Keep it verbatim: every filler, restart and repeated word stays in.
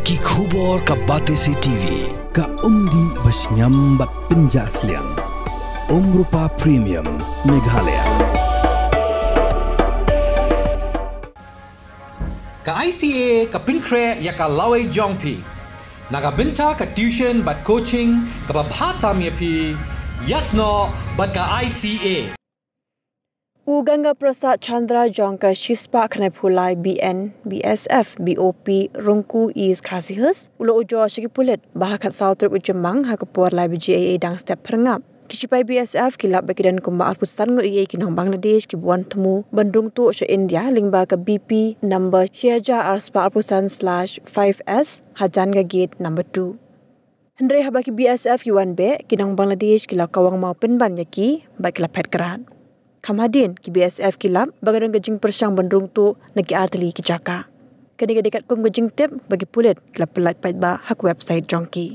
Ki khubor ka Batesi T V. Ka umdih ba shngiam bad pynjah sliang. Umrupa Premium Meghalaya. Ka I C A ka pynkhreh ïa ka lawei jong phi. Na ka bynta ka tuition bad coaching kaba bha tam ïa phi, ïasnoh bad ka I C A. U Ganga Prasad Chandra jong ka shispah khyndai phew lai B N B S F B O P Rungku East Khasi Hills u la ujor sha ki pulit ba ha khatsaw tarik u Jymmang ha ka por lai baje eiei dang step phyrngap. Ki shipai B S F ki lap ba ki don kumba arphew san ngut eiei ki nong Bangladesh kiba wan thmu ban rung tuh sha India lyngba ka B P number shi hajar arspah arphew san slash five S hajan ka gate number two. Hynrei haba ki B S F ki wan beh, ki nong Bangladesh ki la kawang maw pynban ïa ki bad ki la phet krad. Kham hadien ki B S F ki lap ba ka don ka jingpyrshang ban rung tuh na ki artylli ki jaka. Kane ka dei katkum ka jingtip ba ki pulit ki la pyllait paidbah ha ka website jong ki.